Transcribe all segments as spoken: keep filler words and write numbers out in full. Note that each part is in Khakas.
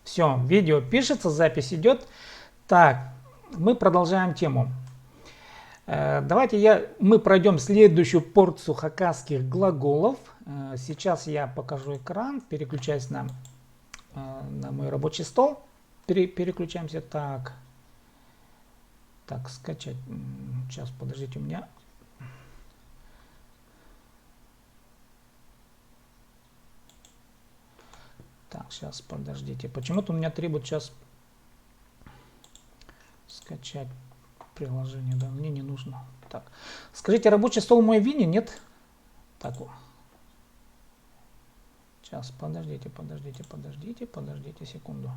Все, видео пишется, запись идет. Так, мы продолжаем тему. Э, Давайте я, мы пройдем следующую порцию хакасских глаголов. Э, Сейчас я покажу экран, переключаюсь на, э, на мой рабочий стол. Пере- переключаемся. Так, так, скачать. Сейчас, подождите, у меня. Так, сейчас, подождите. Почему-то у меня требует сейчас скачать приложение. Да, мне не нужно. Так, скажите, рабочий стол мой вини, нет? Так, о. Сейчас, подождите, подождите, подождите, подождите секунду.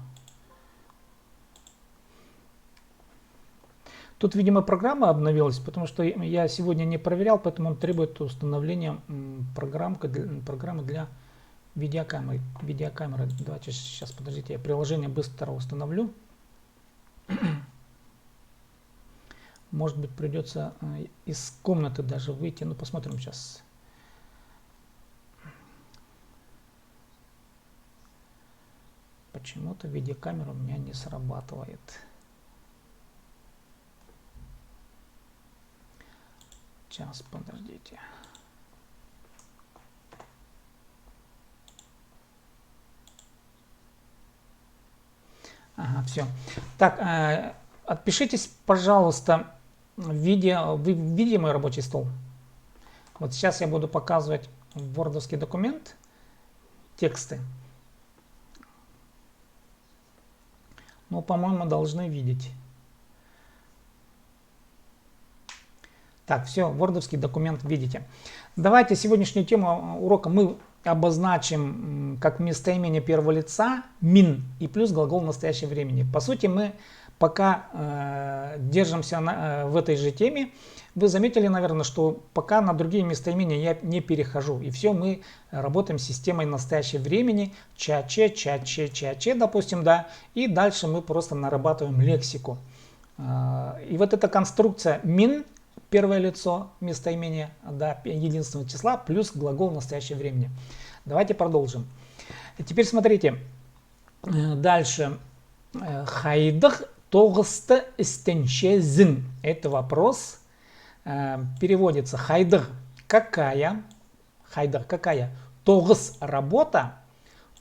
Тут, видимо, программа обновилась, потому что я сегодня не проверял, поэтому он требует установления м, программка для, программы для видеокамеры. Видеокамера. Давайте сейчас, подождите, я приложение быстро установлю. Может быть, придется э, из комнаты даже выйти. Ну, посмотрим сейчас. Почему-то видеокамера у меня не срабатывает. Сейчас, подождите. Ага, все. Так, э, отпишитесь, пожалуйста, видя, вы видите мой рабочий стол? Вот сейчас я буду показывать вордовский документ, тексты. Ну, по-моему, должны видеть. Так, все, вордовский документ видите. Давайте сегодняшнюю тему урока мы обозначим м, как местоимение первого лица мин и плюс глагол настоящего времени. По сути, мы пока э, держимся на, э, в этой же теме. Вы заметили, наверное, что пока на другие местоимения я не перехожу. И все, мы работаем с системой настоящего времени. Чаче, чаче, чаче, допустим, да. И дальше мы просто нарабатываем лексику. А, И вот эта конструкция мин, первое лицо местоимения, да, единственного числа, плюс глагол настоящего времени. Давайте продолжим. Теперь смотрите. Э, Дальше. Э, Хайдағ тоғысты істенчезің? Это вопрос. Э, Переводится хайдағ какая, хайдағ какая, тоғыс работа,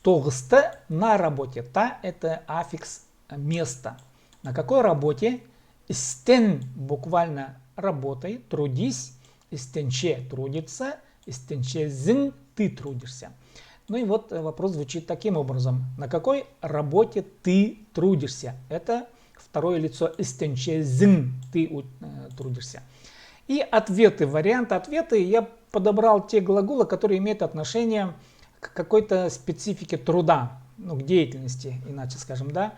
тоғысты на работе. Та — это аффикс места. На какой работе? Істен буквально работай, трудись, істенче — трудится, істенчезің — ты трудишься. Ну и вот э, вопрос звучит таким образом. На какой работе ты трудишься? Это второе лицо — істенчезің — ты у- э, трудишься. И ответы, вариант ответа. Я подобрал те глаголы, которые имеют отношение к какой-то специфике труда, ну, к деятельности, иначе скажем, да.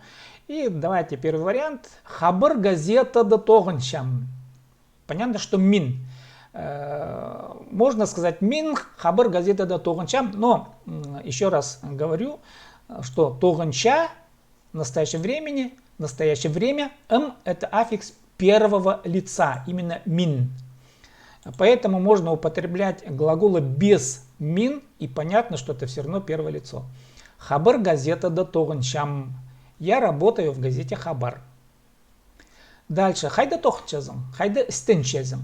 И давайте первый вариант. Хабар газетада тоғынчам. Понятно, что мин. Э, Можно сказать мин хабар газетада тоғынчам, но м, еще раз говорю, что тоғынча настоящего времени, настоящее время, м — это аффикс первого лица, именно мин. Поэтому можно употреблять глаголы без мин, и понятно, что это все равно первое лицо. Хабар газетада тоғынчам. Я работаю в газете «Хабар». Дальше. Хайда тоғынчазың? Хайда істенчезің?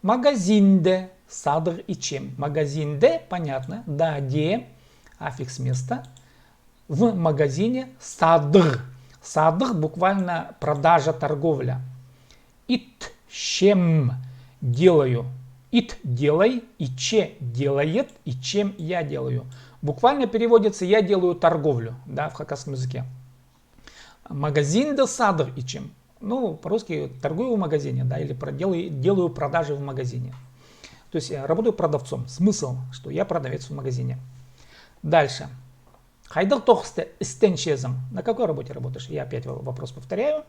Магазинде садығ итчем. Магазинде, понятно, да, де, аффикс места. В магазине садығ. Садығ буквально продажа, торговля. Итчем, делаю. Ит — делай, итче — делает, итчем — я делаю. Буквально переводится «я делаю торговлю», да, в хакасском языке. Магазинде садығ итчем. Ну, по-русски «торгую в магазине», да, или про- делаю, делаю продажи в магазине. То есть э, работаю продавцом. Смысл, что я продавец в магазине. Дальше. Хайдағ тоғысты істенчезің? На какой работе работаешь? Я опять во- вопрос повторяю.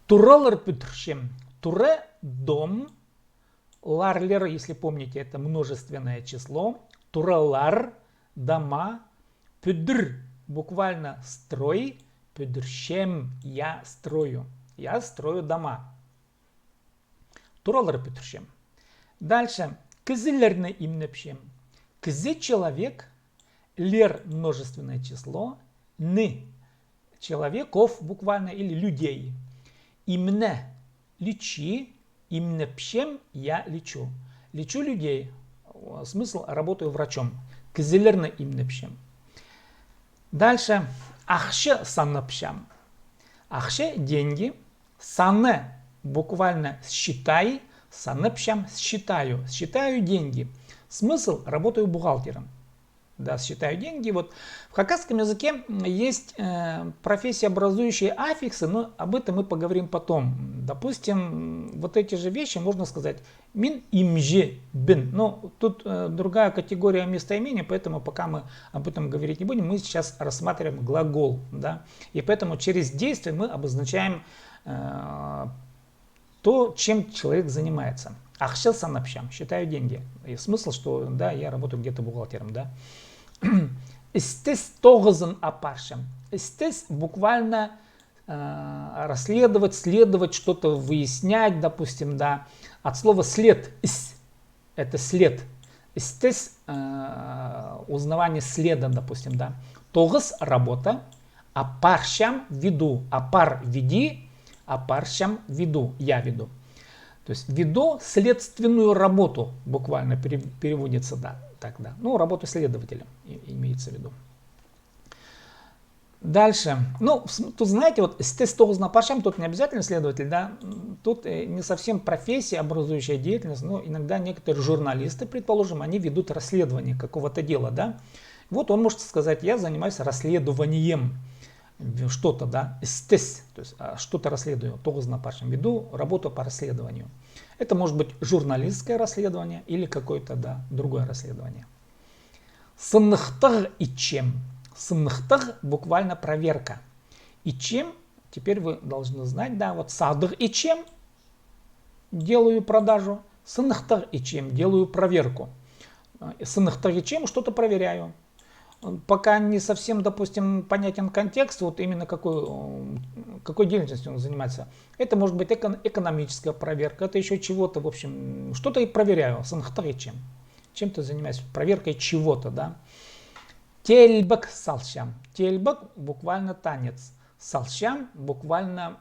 Туралар пӱдірчем. Тура — дом. Лар, лер, если помните, это множественное число. Туралар, дома. Пӱдір, буквально строй. Пӱдірчем, я строю. Я строю дома. Туралар пӱдірчем. Дальше. Кізілерні имнепчем. Кізі — человек. Лер — множественное число. Ны. Человеков буквально или людей. Имне. Лечи. Имнепчем, я лечу. Лечу людей. Смысл: работаю врачом. Кізілерні имнепчем. Дальше. Ахча санапчам. Ахча, деньги. Саны буквально считай, санапчам, считаю. Считаю деньги. Смысл: работаю бухгалтером. Да, считаю деньги. Вот в хакасском языке есть профессиеобразующие аффиксы, но об этом мы поговорим потом. Допустим, вот эти же вещи можно сказать: мин имҷібін. Но тут другая категория местоимения, поэтому пока мы об этом говорить не будем, мы сейчас рассматриваем глагол, да. И поэтому через действие мы обозначаем то, чем человек занимается. Ахча санапчам, считаю деньги. И смысл, что, да, я работаю где-то бухгалтером, да. Істес тоғызын апарчам. Істес буквально расследовать, следовать, что-то выяснять, допустим, да. От слова след, іс. Это след. Істес, узнавание следа, допустим, да. Тоғыс, работа. Апарчам, веду. Апар, веди. Апарчам, веду. Я веду. То есть веду следственную работу, буквально переводится, да, так, да. Ну, работу следователя имеется в виду. Дальше. Ну, тут, знаете, вот істес тоғызын апарчам, тут не обязательно следователь, да, тут не совсем профессиеобразующая деятельность, но иногда некоторые журналисты, предположим, они ведут расследование какого-то дела, да. Вот он может сказать: я занимаюсь расследованием что-то, да, істес, то есть что-то расследую, тоғызын апарчам, веду работу по расследованию. Это может быть журналистское расследование или какое-то, да, другое расследование. Сыныхтығ итчем. Сыныхтығ буквально проверка. Итчем, теперь вы должны знать, да, вот садығ итчем, делаю продажу, сыныхтығ итчем, делаю проверку. Сыныхтығ итчем, что-то проверяю. Пока не совсем, допустим, понятен контекст, вот именно какой, какой деятельностью он занимается. Это может быть экономическая проверка, это еще чего-то, в общем, что-то и проверяю, сыныхтығ итчем. Чем-то занимаюсь, проверкой чего-то, да. Теелбек салчам. Теелбек буквально танец. Салчам буквально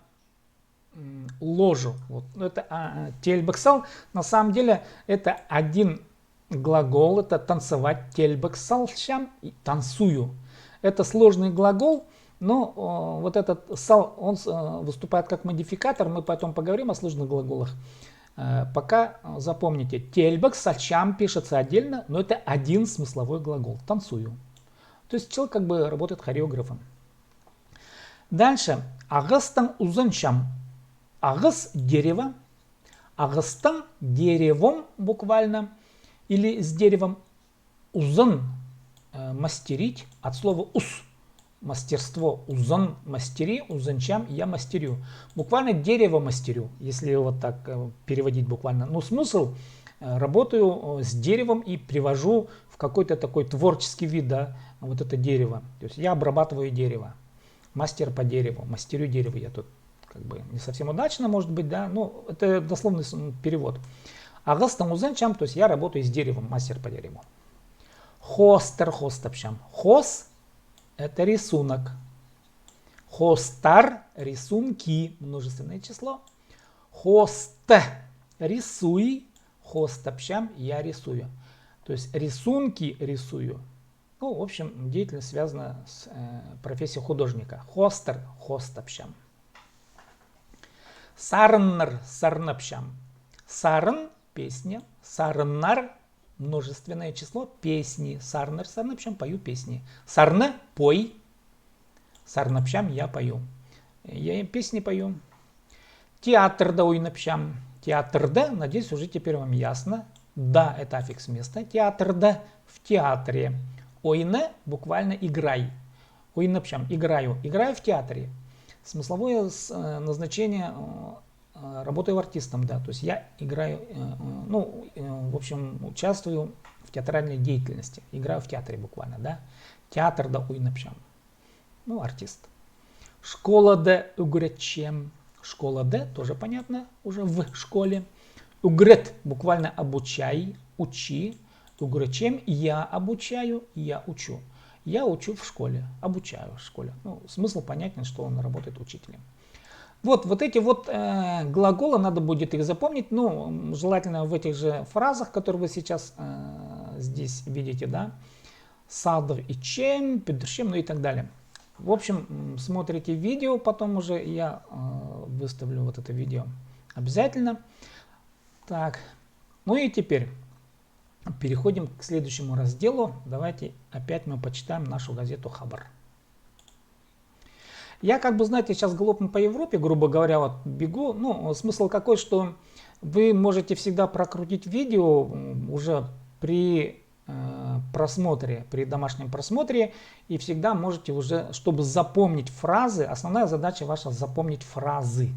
ложу. Вот. Ну, это теелбек сал. На самом деле это один глагол, это танцевать. Теелбек салчам, танцую. Это сложный глагол, но вот этот сал, он выступает как модификатор, мы потом поговорим о сложных глаголах. Пока запомните, теелбек салчам пишется отдельно, но это один смысловой глагол. Танцую. То есть человек как бы работает хореографом. Дальше. Ағастаң узанчам. Ағас, дерево. Ағастаң, деревом буквально, или с деревом. Узан, мастерить, от слова уз. Мастерство, узан, мастери, узанчам, я мастерю. Буквально дерево мастерю, если вот так переводить буквально. Ну, смысл: работаю с деревом и привожу в какой-то такой творческий вид, да, вот это дерево. То есть я обрабатываю дерево. Мастер по дереву, мастерю дерево я тут. Как бы не совсем удачно, может быть, да, но это дословный перевод. Ағастаң узанчам, то есть я работаю с деревом, мастер по дереву. Хоостар хоостапчам. Хоос — это рисунок. Хоостар — рисунки, множественное число. Хоосты — рисуй, хоостапчам — я рисую. То есть рисунки рисую. Ну, в общем, деятельность связана с профессией художника. Хоостар хоостапчам. Сарыннар сарнапчам. Сарын — песня. Сарыннар — множественное число, песни. Сарыннар сарнапчам — пою песни. Сарна — пой. Сарнапчам — я пою. Я песни пою. Театрда ойнапчам. Театрда, надеюсь, уже теперь вам ясно. Да — это аффикс места. Театрда — в театре. Ойна — буквально играй. Ойнапчам — играю. Играю в театре. Смысловое назначение: работаю артистом, да. То есть я играю, ну, в общем, участвую в театральной деятельности. Играю в театре буквально, да. Театрда ойнапчам. Ну, артист. Школада ӱгретчем. Школада — тоже понятно, уже в школе. Ӱгрет — буквально обучай, учи. Ӱгретчем — я обучаю, я учу. Я учу в школе, обучаю в школе. Ну, смысл понятен, что он работает учителем. Вот, вот эти вот э, глаголы, надо будет их запомнить. Ну, желательно в этих же фразах, которые вы сейчас э, здесь видите, да. Садығ итчем, пӱдірчем, ну и так далее. В общем, смотрите видео, потом уже я э, выставлю вот это видео обязательно. Так, ну и теперь переходим к следующему разделу. Давайте опять мы почитаем нашу газету «Хабар». Я, как бы, знаете, сейчас галопом по Европе, грубо говоря, вот бегу. Ну, смысл какой, что вы можете всегда прокрутить видео уже при э, просмотре, при домашнем просмотре, и всегда можете уже, чтобы запомнить фразы, основная задача ваша запомнить фразы.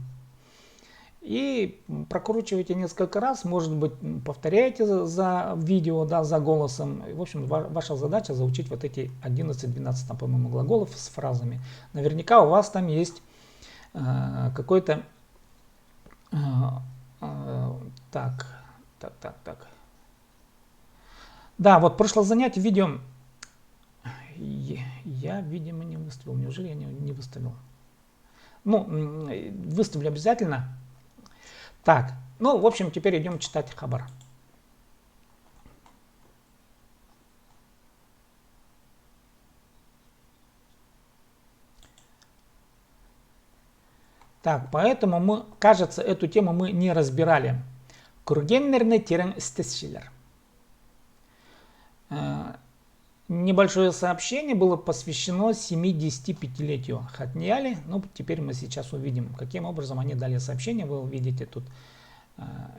И прокручивайте несколько раз, может быть, повторяйте за видео, да, за голосом. В общем, ваша задача заучить вот эти одиннадцать-двенадцать, там, по-моему, глаголов с фразами. Наверняка у вас там есть э, какой-то... Э, э, так, так, так, так. Да, вот прошлое занятие видео. Я, видимо, не выставил. Неужели я не, не выставил? Ну, выставлю обязательно. Так, ну, в общем, теперь идем читать хабар. Так, поэтому мы, кажется, эту тему мы не разбирали. Кӱргеннерні тирең істесчелер. Небольшое сообщение было посвящено семидесятипятилетию Хакнияли. Ну, теперь мы сейчас увидим, каким образом они дали сообщение. Вы увидите тут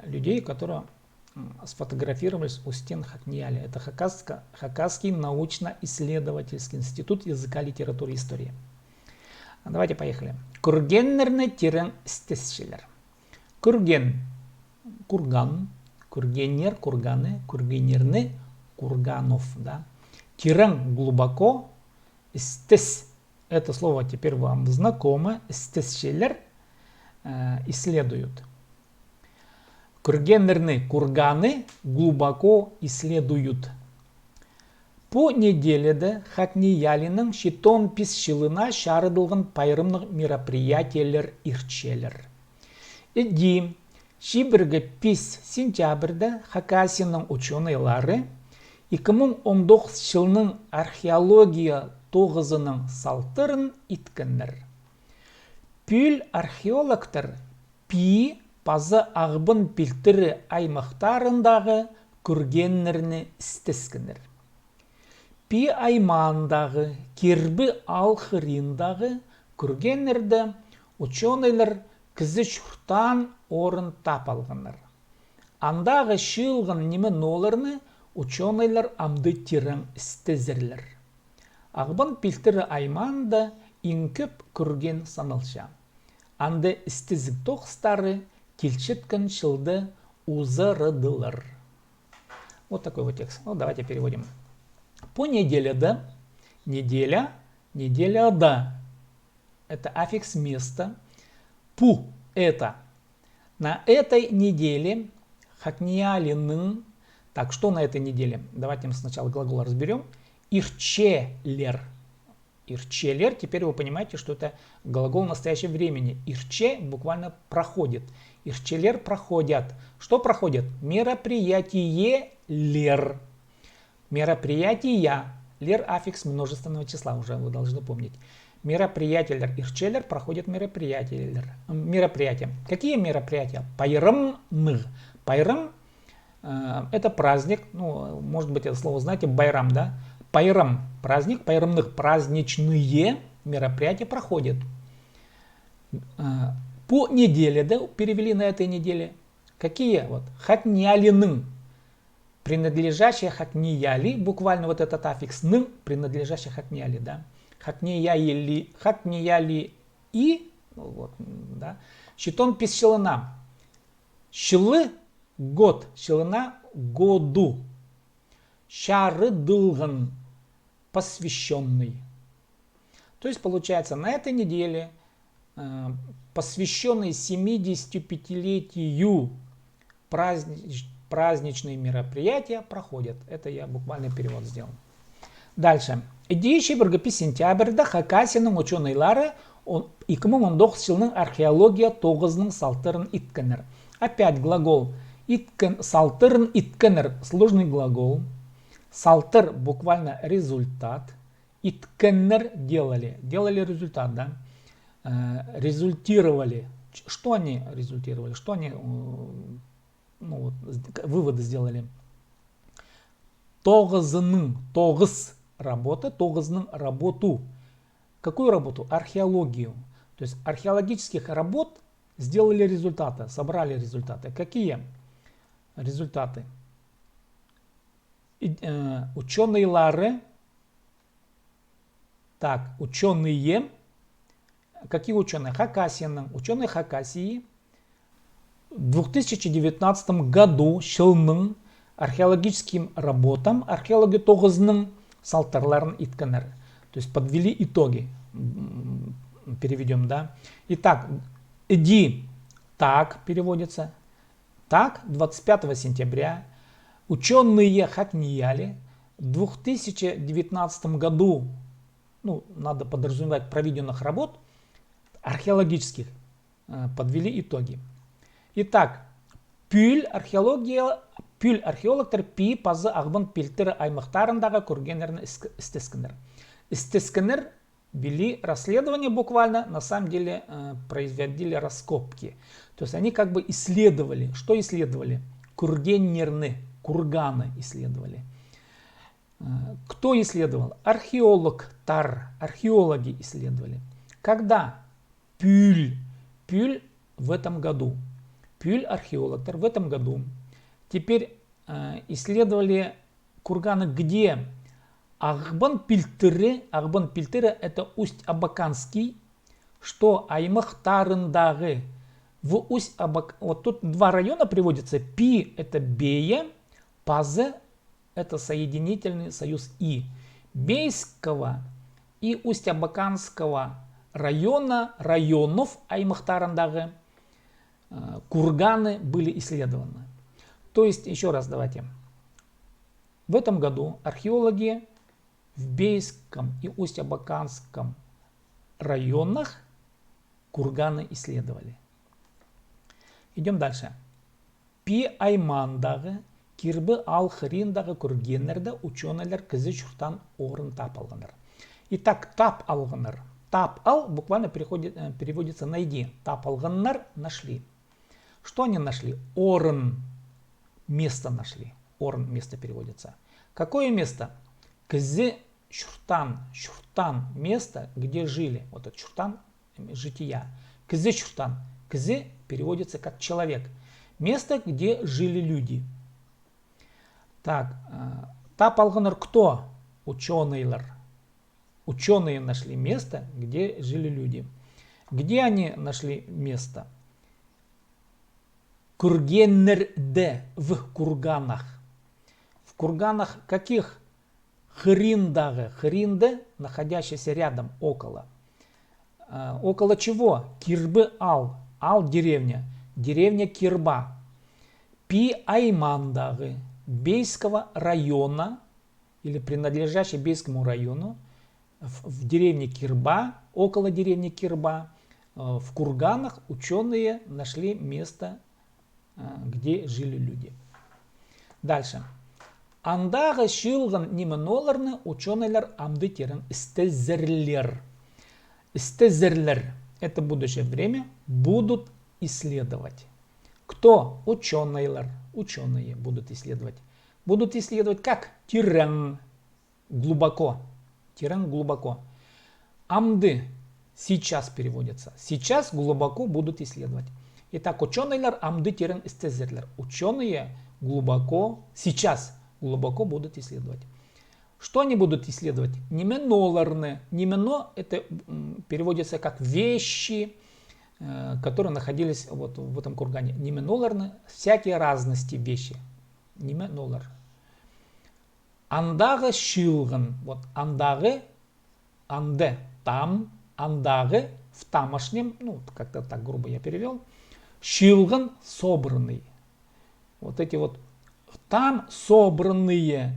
людей, которые сфотографировались у стен Хакнияли. Это хакасский научно-исследовательский институт языка, литературы и истории. Давайте, поехали. Кӱргеннерні тирең істесчелер. Кӱрген, курган, кӱргеннер, курганы, кӱргеннерні, курганов, да. Тирең, глубоко, істес. Это слово теперь вам знакомо. Істесчелер исследуют. Кӱргеннерні, курганы, глубоко исследуют. Пу неделяда Хакниялиның читон пис чылына чарыдылған пайрамнығ мероприятиелер иртчелер. Іди, чибіргі пис сентябрьда Хакасияның учёныйлары ікі муң он тоғыс чылның археология тоғызының салтырын иткеннер. Пӱӱл археологтар Пии паза Ағбан пилтірі аймахтарындағы кӱргеннерні істескеннер. Пии аймаандағы Кирбі аал хыриндағы кӱргеннерде учёныйлар кізі чуртаан орын таап алғаннар. Андағы чыылған ниме-нооларны учёныйлар амды тирең істезерлер. Ағбан пилтірі аймаанда иң кӧп кӱрген саналча. Анда істезіг тоғыстары килчеткен чылда узарадылар. Вот такой вот текст. Ну, давайте переводим. Пу неделяда, неделя, неделяда. Это аффикс места. Пу, это. На этой неделе Хакниялиның... Так, что на этой неделе? Давайте мы сначала глагол разберём. Иртчелер. Иртчелер. Теперь вы понимаете, что это глагол настоящего времени. Иртче буквально проходит. Иртчелер проходят. Что проходят? Мероприятиелер. Мероприятия. Лер — аффикс множественного числа, уже вы должны помнить. Мероприятиелер, иртчелер, проходят мероприятиелер. М, мероприятия. Какие мероприятия? Пайрамнығ. Пайрам, э, это праздник, ну, может быть, это слово знаете, байрам, да? Пайрам, праздник, пайрамнығ, праздничные мероприятия проходят. Э, пу неделяда, перевели на этой неделе. Какие? Вот. Хакниялиның. Принадлежащее Хакнияли, буквально вот этот аффикс ның, принадлежащее Хакнияли, да. Хакнияли, Хакнияли и, ну вот, м, да. Читон пис чылына. Чылы — год, чылына — году. Чарыдылған — посвящённый. То есть, получается, на этой неделе, э, посвящённой семидесятипятилетию празднич-, праздничные мероприятия проходят. Это я буквально перевод сделал. Дальше. Іди чибіргі пис сентябрьда Хакасияның учёныйлары он- ікі муң он тоғызынҷы чылның археология тоғызының салтырын иткеннер. Опять глагол. Иткен, салтырын иткеннер. Сложный глагол. Салтыр буквально результат. Иткеннер делали. Делали результат, да? Э, результировали. Ч- Что они результировали? Что они, э, ну, вот, с- к- выводы сделали? Тоғызының, тоғыз работа, тоғызының работу. Какую работу? Археологию. То есть археологических работ сделали результаты, собрали результаты. Какие результаты? И, э, учёныйлары, так, учёные, какие учёные? Хакасияның, учёные Хакасии в двух тысячи девятнадцатом году чылның археологическим работам, археология тоғызының салтырларын иткеннер. То есть подвели итоги. М, переведём, да. Итак, іди, так переводится. Так, двадцать пятого сентября учёные ХакНИИЯЛИ в двух тысячи девятнадцатом году, ну, надо подразумевать проведённых работ археологических, э, подвели итоги. Итак, пӱӱл археология, пӱӱл археологтар Пии пазы Ағбан пилтірі аймахтарындағы кӧргеннерні іс- істескеннер. Істескеннер вели расследование буквально, на самом деле, э, производили раскопки. То есть они как бы исследовали. Что исследовали? Кӧргеннерні, курганы исследовали. Э, кто исследовал? Археологтар, археологи исследовали. Когда? Пӱӱл, пӱӱл в этом году. Пӱӱл археологтар в этом году. Теперь, э, исследовали курганы где? Ағбан пилтірі, Ағбан пилтірі — это Усть-Абаканский, что аймахтарындағы, в Усть-Абак-, вот тут два района приводятся, Пии — это Бейя, пазы — это соединительный союз и, Бейского и Усть-Абаканского района, районов аймахтарындағы, э, курганы были исследованы. То есть, ещё раз давайте. В этом году археологи в Бейском и Усть-Абаканском районах курганы исследовали. Идём дальше. Пии аймаандағы Кирбі аал хыриндағы кӧргеннерде учёныйлар кізі чуртаан орын тап алғаннар. Итак, тап алғаннар. Тап ал буквально переходит, э, переводится найди. Тап алғаннар — нашли. Что они нашли? Орын, место нашли. Орын, место переводится. Какое место? Кізі чуртаан, чуртаан — место, где жили. Вот это чуртаан, м, жития. Кізі чуртаан. Кізі переводится как человек. Место, где жили люди. Так, э, тап алғаннар кто? Учёныйлар. Учёные нашли место, где жили люди. Где они нашли место? Кӧргеннерде, в курганах. В курганах каких? Хыриндағы, хыринды, находящийся рядом, около. А, около чего? Кирбі аал. Аал — деревня. Деревня Кирба. Пии аймаандағы Бейского района или принадлежащей Бейскому району, в, в деревне Кирба, около деревни Кирба, э, в курганах учёные нашли место, э, где жили люди. Дальше. Андағы чыылған ниме-ноларны учёныйлар амды тирең істезерлер. Істезерлер. Это будущее время. Будут исследовать. Кто? Учёныйлар. Учёные будут исследовать. Будут исследовать как? Тирең, глубоко. Тирең, глубоко. Амды — сейчас переводится. Сейчас глубоко будут исследовать. Итак, учёныйлар амды тирең істезерлер. Учёные глубоко, сейчас глубоко будут исследовать. Что они будут исследовать? Ниме-ноларны. Ниме-но — это, м, переводится как вещи, э, которые находились вот в этом кургане. Ниме-ноларны — всякие разности вещи. Ниме-нолар. Андағы чыылған. Вот андағы, анды — там, андағы — в тамошнем, ну, как-то так грубо я перевёл. Чыылған — собранный. Вот эти вот там собранные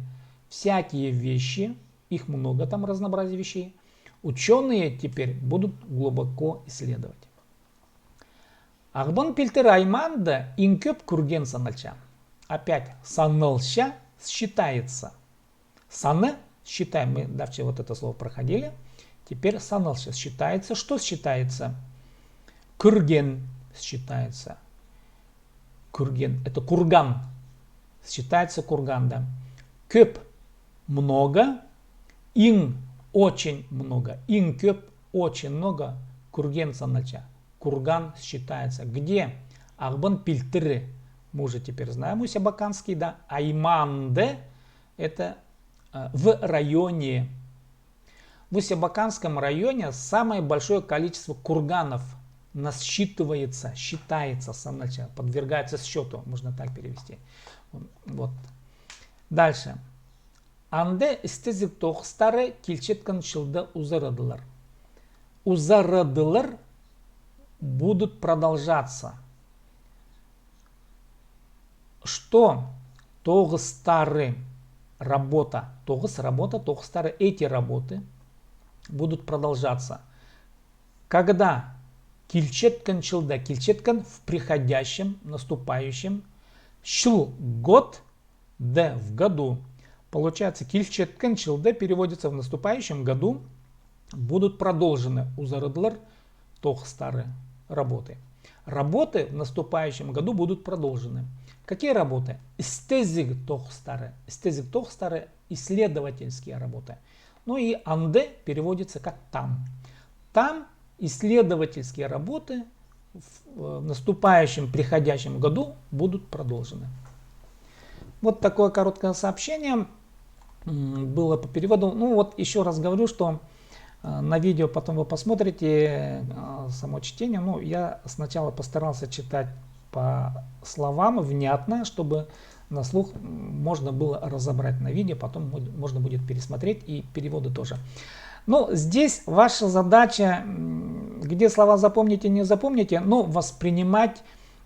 всякие вещи, их много, там разнообразие вещей. Учёные теперь будут глубоко исследовать. Ағбан пилтірі аймаанда иң кӧп кӱрген саналча. Опять саналча, считается. Саны считаем. Мы давеча вот это слово проходили. Теперь саналча, считается. Что считается? Кӱрген считается. Кӱрген. Это курган. Считается курган, да. Кӧп, много. Иң, очень много. Иң кӧп, очень много. Кӱрген саналча. Курган считается. Где? Ағбан пилтірі. Мы уже теперь знаем, Усть-Абаканский, да. Аймаанда, это, э, в районе. В Усть-Абаканском районе самое большое количество курганов насчитывается, считается, саналча, подвергается счёту, можно так перевести. Вот. Дальше. Анда істезіг тоғыстары килчеткен чылда узарадылар. Узарадылар, будут продолжаться. Что тоғыстары, работа, тоғыс, работа, тоғыстары, эти работы будут продолжаться. Когда? Килчеткен чылда, килчеткен в приходящем, наступающем, чыл, год, да, в году. Получается, килчеткен чылда переводится в наступающем году будут продолжены узарадылар тоғыстары, работы. Работы в наступающем году будут продолжены. Какие работы? Істезіг тоғыстары. Істезіг тоғыстары, исследовательские работы. Ну и анда переводится как там. Там исследовательские работы в, э, наступающем, приходящем году будут продолжены. Вот такое короткое сообщение, м, было по переводу. Ну вот, ещё раз говорю, что, э, на видео потом вы посмотрите, э, само чтение. Ну, я сначала постарался читать по словам внятно, чтобы на слух, м, можно было разобрать на видео, потом мо-, можно будет пересмотреть и переводы тоже. Но здесь ваша задача, м, где слова запомните, не запомните, но воспринимать,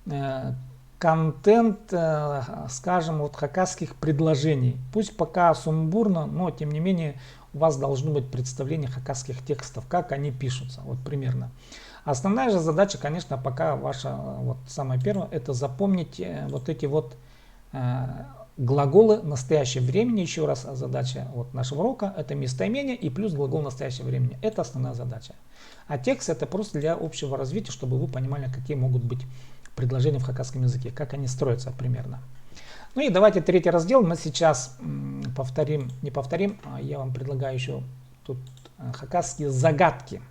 э, контент, э, скажем, вот хакасских предложений. Пусть пока сумбурно, но тем не менее у вас должно быть представление хакасских текстов, как они пишутся, вот примерно. Основная же задача, конечно, пока ваша, вот самое первое, это запомнить, э, вот эти вот, э, глаголы настоящего времени. Ещё раз, задача вот нашего урока — это местоимение и плюс глагол настоящего времени. Это основная задача. А текст — это просто для общего развития, чтобы вы понимали, какие могут быть предложения в хакасском языке, как они строятся примерно. Ну и давайте третий раздел мы сейчас, м, повторим, не повторим, а я вам предлагаю ещё тут, э, хакасские загадки.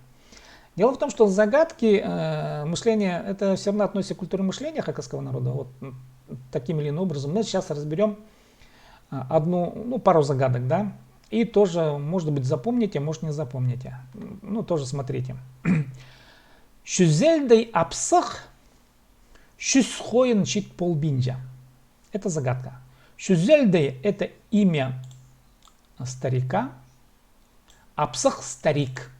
Дело в том, что загадки, э, мышление, это всё равно относится к культуре мышления хакасского народа, вот, м, таким или иным образом. Мы сейчас разберём, а, одну, ну, пару загадок, да, и тоже, может быть, запомните, может, не запомните. М, ну, тоже смотрите. Чӱзелдей апсых, чӱс хойын чит полбинча. Это загадка. Чӱзелдей — это имя старика, апсых — старик.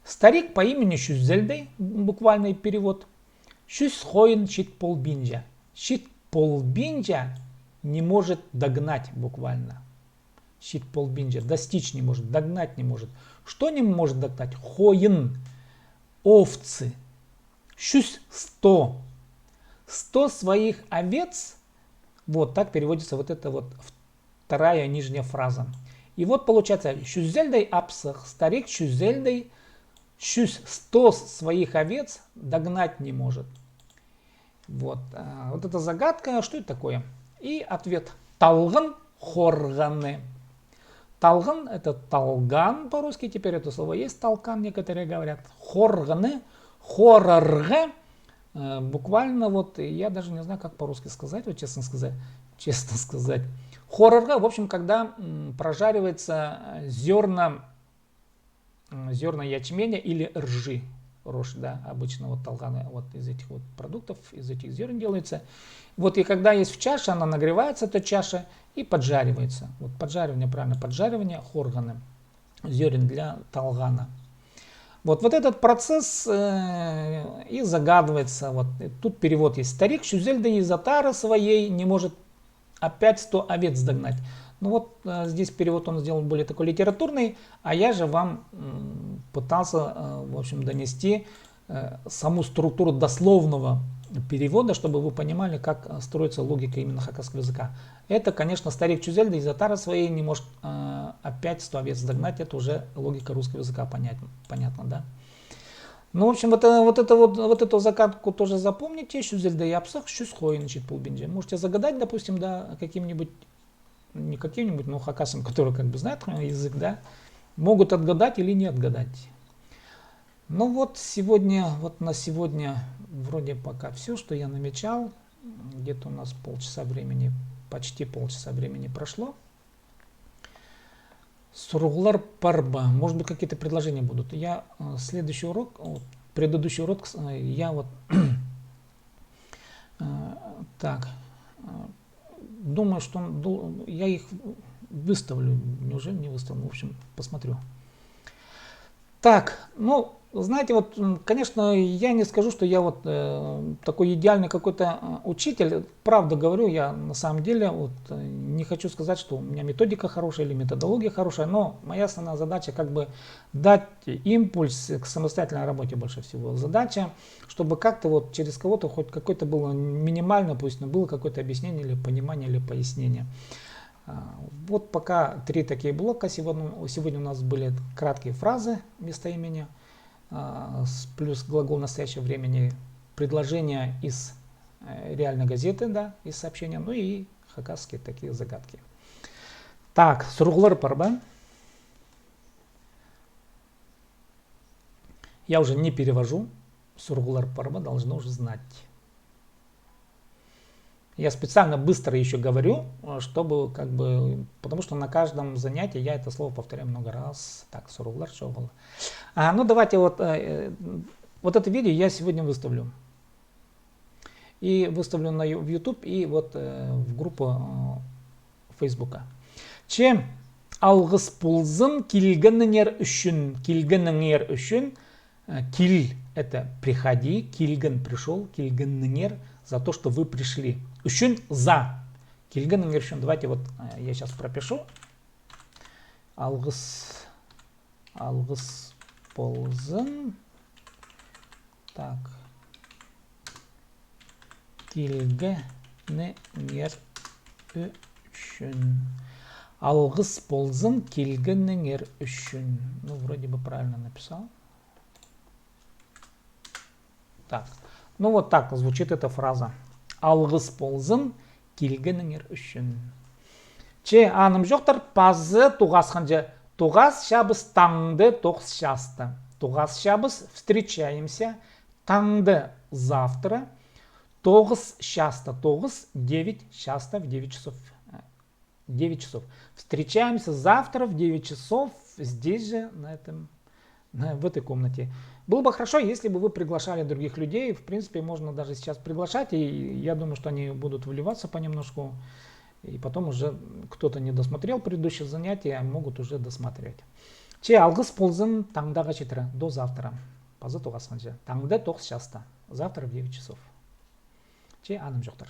Старик по имени Чӱзелдей, буквальный перевод. Чӱс хойын чит полбинча. Чит полбинча — не может догнать буквально. Чит полбинча, достичь не может, догнать не может. Что не может догнать? Хойын, овцы. Чӱс — сто. Сто своих овец. Вот так переводится вот эта вот вторая нижняя фраза. И вот получается, Чӱзелдей апсых, старик Чӱзелдей, чӱс, сто своих овец догнать не может. Вот, а, вот эта загадка, что это такое? И ответ: талған хорғаны. Талған — это талған по-русски, теперь это слово есть, толкан, некоторые говорят. Хорғаны, хорарға, э, буквально вот, я даже не знаю, как по-русски сказать, вот честно сказать, честно сказать. Хорарға, в общем, когда, м, прожаривается, э, зёрна, м, зёрна ячменя или ржи, рожь, да, обычно вот талғаны вот из этих вот продуктов, из этих зёрен делается. Вот и когда есть в чаше, она нагревается, эта чаша, и поджаривается. Вот поджаривание, правильно, поджаривание хорғаны, зёрен для талғана. Вот, вот этот процесс, э, и загадывается. Вот, э, тут перевод есть. Старик Чӱзелдей из отары своей не может опять сто овец догнать. Ну вот, э, здесь перевод он сделал более такой литературный, а я же вам пытался, э, в общем, донести, э, саму структуру дословного перевода, чтобы вы понимали, как, э, строится логика именно хакасского языка. Это, конечно, старик Чузельда из-за тары своей не может, э, опять сто овец загнать, это уже логика русского языка понятно, да? Ну, в общем, вот, э, вот это вот, вот эту загадку тоже запомните. Чузельда япсых, чӱс хойын чит полбинча. Можете загадать, допустим, да, каким-нибудь, не каким-нибудь, но хакасом, который как бы знает язык, да, могут отгадать или не отгадать. Ну вот сегодня, вот на сегодня вроде пока все, что я намечал. Где-то у нас полчаса времени, почти полчаса времени прошло. Сурығлар пар ба? Может быть, какие-то предложения будут. Я, э, следующий урок, вот, предыдущий урок, э, я вот, э, так, э, думаю, что он дол- я их выставлю. Неужели не выставлю? В общем, посмотрю. Так, ну, знаете, вот, конечно, я не скажу, что я вот, э, такой идеальный какой-то, э, учитель. Правду говорю, я на самом деле вот, э, не хочу сказать, что у меня методика хорошая или методология хорошая, но моя основная задача как бы дать импульс к самостоятельной работе больше всего. Задача, чтобы как-то вот через кого-то хоть какое-то было минимально, пусть, но было какое-то объяснение или понимание, или пояснение. А, вот пока три такие блока. Сегодня, сегодня у нас были краткие фразы местоимения, а, с- плюс глагол настоящего времени, предложения из, э, реальной газеты, да, из сообщения, ну и хакасские такие загадки. Так, сурығлар пар ба? Я уже не перевожу. Сурығлар пар ба, должны уже знать. Я специально быстро ещё говорю, э, чтобы как бы, потому что на каждом занятии я это слово повторяю много раз. Так, сурығлар чоғыл. А, ну давайте вот, э, э, вот это видео я сегодня выставлю. И выставлю на ю- в YouTube и вот, э, в группу, э, Фейсбука. Че, алғыс ползын килгеніңер ӱчӱн, килгеніңер ӱчӱн, э, кил, это приходи, килген, пришёл, килгеніңер, за то, что вы пришли. Ӱчӱн, за. Килгеніңер ӱчӱн. Давайте вот, э, я сейчас пропишу. Алғыс, алғыс ползын. Так. Килгеніңер ӱчӱн. Алғыс ползын килгеніңер ӱчӱн. Ну, вроде бы правильно написал. Так. Ну, вот так звучит эта фраза. Алғыс ползын килгеніңер ӱчӱн. Че, анымҷохтар, пазы тоғасханҷа, тоғасчабыс таңды тоғыс часта. Тоғасчабыс, встречаемся, таңды, завтра, тоғыс часта, тоғыс, девять часта, в девять часов. Э, девять часов. Встречаемся завтра в девять часов здесь же, на этом, на- в этой комнате. Было бы хорошо, если бы вы приглашали других людей. В принципе, можно даже сейчас приглашать, и я думаю, что они будут вливаться понемножку. И потом уже кто-то не досмотрел предыдущее занятие, а могут уже досматривать. Че, алғыс ползын таңдағы читіре, до завтра. Пазы тоғасханҷа. Таңды тоғыс часта. Завтра в девять часов. Че, анымҷохтар.